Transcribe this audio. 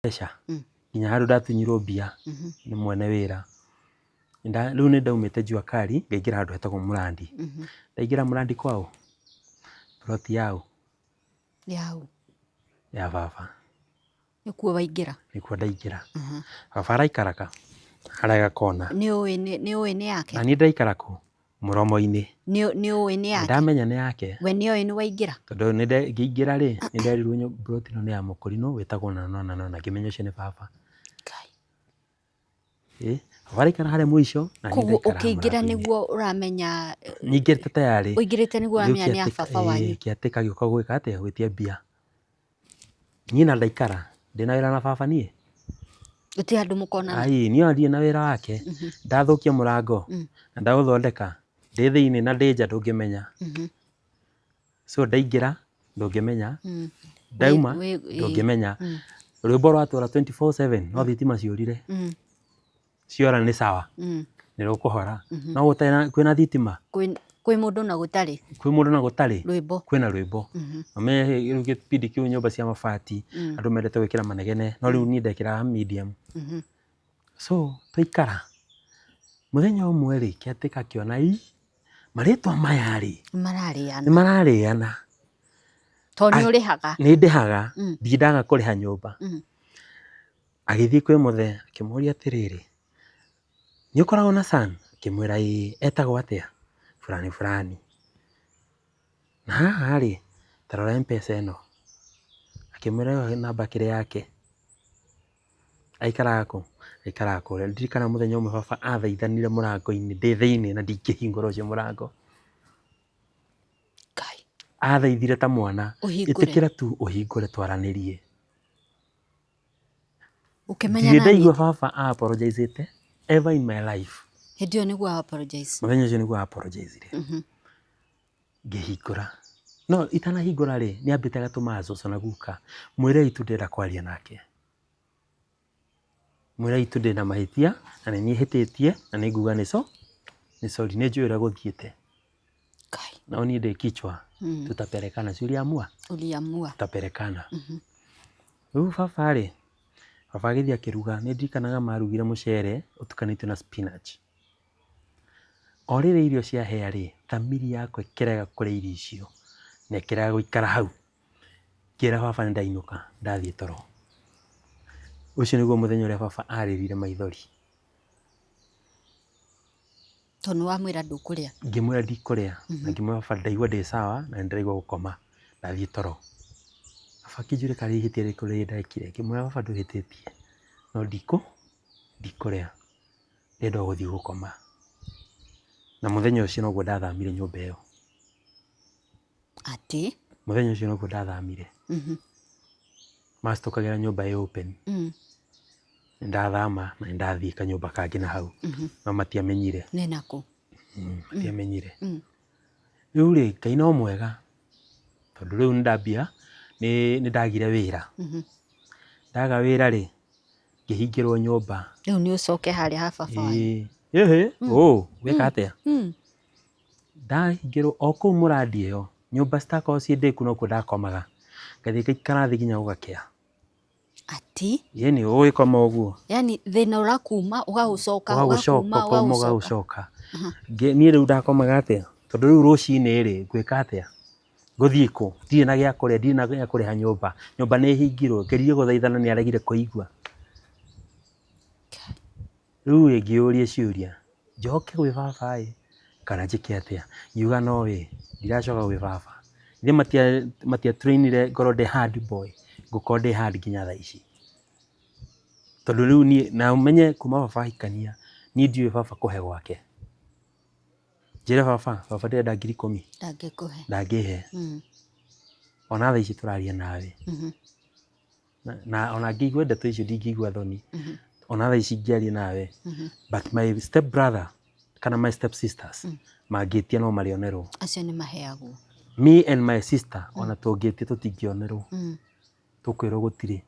Mbeca nginya handũ ndatunyirwo mbia nĩ mwene wĩra. Rĩu nĩ ndaumĩte Jua Kali ngaingĩra handũ hetagwo Mũrandi. Ndaingĩra Mũrandi kwaũ? Plot yaũ? Yaũ? Ya baba. Nĩkuo waingĩra? Nĩkuo ndaingĩra. Baba araikaraga harĩa gakona. Nĩ ũĩ nĩ yake? Na niĩ ndaikara kũ? Mũromo-inĩ. Nĩ ũĩ nĩ yake? Ndamenya nĩ yake. We nĩ oĩ nĩ waingĩra? Tondũ ngĩingĩra rĩ, nĩ nderirwo plot ĩno nĩ ya mũkũrinũ wĩtagwo na na na na ngĩmenya ũcio nĩ baba. Ngai. Ĩ, baba araikara harĩa mũico na niĩ Koguo ndaikara ũkĩingĩra mũrango-inĩ. Nĩguo ũramenya? Nyingĩrĩte tayarĩ. Ũingĩrĩte nĩguo ũramenya nĩ ya baba wanyu? Kĩatĩka gĩũka gwĩka atĩa? Gwĩtia mbia. Niĩ na ndaikara ndĩna wĩra na baba niĩ? Gũtirĩ handũ mũkonana? Ai, niĩ ona ndirĩ na wĩra wake. Ndathũkia mũrango na ndaũthondeka, ndĩ thĩinĩ na ndĩ nja ndũngĩmenya. So ndaingĩra ndũngĩmenya, ndauma ndũngĩmenya. Rwĩmbo rwatũra 24/7 no thitima ciũrire. Ciora nĩ sawa, nĩ rũkũhora. No gũtarĩ na kwĩna thitima, Kwĩ mũndũ na gũtarĩ kwĩ mũndũ na gũtarĩ rwĩmbo. Kwĩna rwĩmbo. Ũmenye rĩu gĩbindi kĩu nyũmba cia mabati andũ mendete gwĩkĩra manegene, no rĩu niĩ ndekĩraga medium. So twaikara mũthenya ũmwe rĩ, kĩatĩka akĩona ii marĩtwa maya rĩ Nĩ mararĩana. Nĩ mararĩana. Tondũ nĩ ũrĩhaga. Nĩ ndĩhaga, ndindaga kũrĩha nyũmba. Agĩthiĩ kwĩ mũthee akĩmũria atĩrĩrĩ, "Nĩ ũkoragwo na son?" Akĩmwĩra, "Ĩĩ." "Etagwo atĩa?" "Fulani fulani." "Na haha rĩ, ta rora M-Pesa ĩno." Akĩmwĩra ĩyo namba ĩkĩrĩ yake. Aikaraga kũ? Aikaraga kũrĩa. Ndirikana mũthenya ũmwe baba athaithanire mũrango-inĩ ndĩ thĩinĩ na ndingĩhingũra ũcio mũrango. Ngai. Athaithire ta mwana. Ũhingũre. "Ĩtĩkĩra tu ũhingũre twaranĩrie." Ũkĩmenya Ndirĩ na ndaigua baba apologizĩte ever in my life. Hĩndĩ ĩyo nĩguo apologize? Mũthenya ũcio nĩguo apologizire. Ngĩhingũra. No itanahingũra rĩ, nĩ ambĩte agatũma cũcũ na guka, "Mwĩrei tu ndĩrenda kwaria nake. Mwĩrei tu ndĩna mahĩtia na nĩ niĩ hĩtĩtie na nĩ nguga nĩ sorry, nĩ njũĩ ũrĩa gũthiĩte." Ngai. No niĩ ndĩ kichwa. Tutapelekana, si uliamua? Uliamua. Tutapelekana. Rĩu baba rĩ, baba agĩthiĩ akĩruga, nĩ ndirikanaga marugire mũcere ũtukanĩtio na spinach. O rĩrĩa irio ciahĩa rĩ, thamiri yakwa ĩkĩrega kũrĩa irio icio na ĩkĩrega gũikara hau. Ngĩra baba nĩ ndainũka, ndathiĩ toro. Ũcio nĩguo mũthenya ũrĩa baba arĩrire maithori. Tondũ nĩ wamwĩra ndũkũrĩa. Ngĩmwĩra ndikũrĩa na ngĩmwĩra, "Baba, ndaigua ndĩ sawa na nĩ ndĩraigua gũkoma, ndathiĩ toro." Baba akĩnjũria karĩ ihĩtia rĩrĩkũ rĩrĩ ndekire. Ngĩmwĩra, "Baba, ndũhĩtĩtie, no ndikũrĩa, ndĩrenda o gũthiĩ gũkoma." Na mũthenya ũcio noguo ndathamire nyũmba ĩyo. Atĩ? Mũthenya ũcio noguo ndathamire. Macitũkagĩra nyũmba ĩ open. Nĩ ndathama na nĩ ndathiĩ kanyũmba kangĩ na hau. No matiamenyire. Nĩ nakũ? Matiamenyire. Rĩu rĩ, Ngai no mwega tondũ rĩu nĩ ndambia nĩ ndagire wĩra. Ndaga wĩra rĩ, ngĩhingĩrwo nyũmba. Rĩu nĩ ũcoke harĩa ha baba wanyu. Ĩĩ. Ĩhĩ, ũ, gwĩka atĩa? Ndahingĩrwo o kũu mũrandi ĩyo, nyũmba citakoragwo ciĩ ndĩku nokuo ndakomaga. Ngathiĩ ngaikara thĩ nginya gũgakĩa. Atĩ? Ĩni, ũgĩkoma ũguo. Yani thĩna ũrakuma ũgagũcoka. Ũgagũcoka. Ũgakuma. Ũkauma. Ũgagũcoka. Ũgagũcoka. Niĩ rĩu ndakomaga atĩa? Tondũ rĩu rũcinĩ rĩ, ngwĩka atĩa? Ngũthiĩ kũ? Ndirĩ na gĩa kũrĩa, ndirĩ na gĩa kũrĩha nyũmba. Nyũmba nĩ ĩhingirwo. Ngeririe gũthaithana nĩ aregire kũigua. Rĩu rĩ, ngĩyũria ciũria, njoke gwĩ baba ĩ kana njĩke atĩa? Ngiuga no ĩ, ndiracoka gwĩ baba. Ithe matia trainire ngorwo ndĩ hard boy, ngũkorwo ndĩ hard nginya thaa ici. Tondũ rĩu niĩ na ũmenye kuma baba ahikania, niĩ ndiũĩ baba kũhe gwake. Njĩre baba, "Baba, ndĩrenda 10,000." Ndangĩkũhe. Ndangĩhe. Ona thaa ici tũraria nawe. Na ona ngĩigua ndeto icio ndingĩigua thoni. Ona thaa ici ingĩaria nawe. But my step brother kana my step sisters mangĩtia no marĩonerwo. Acio nĩ maheagwo. Me and my sister ona tũngĩtia tũtingĩonerwo. Tũkwĩrwo gũtirĩ.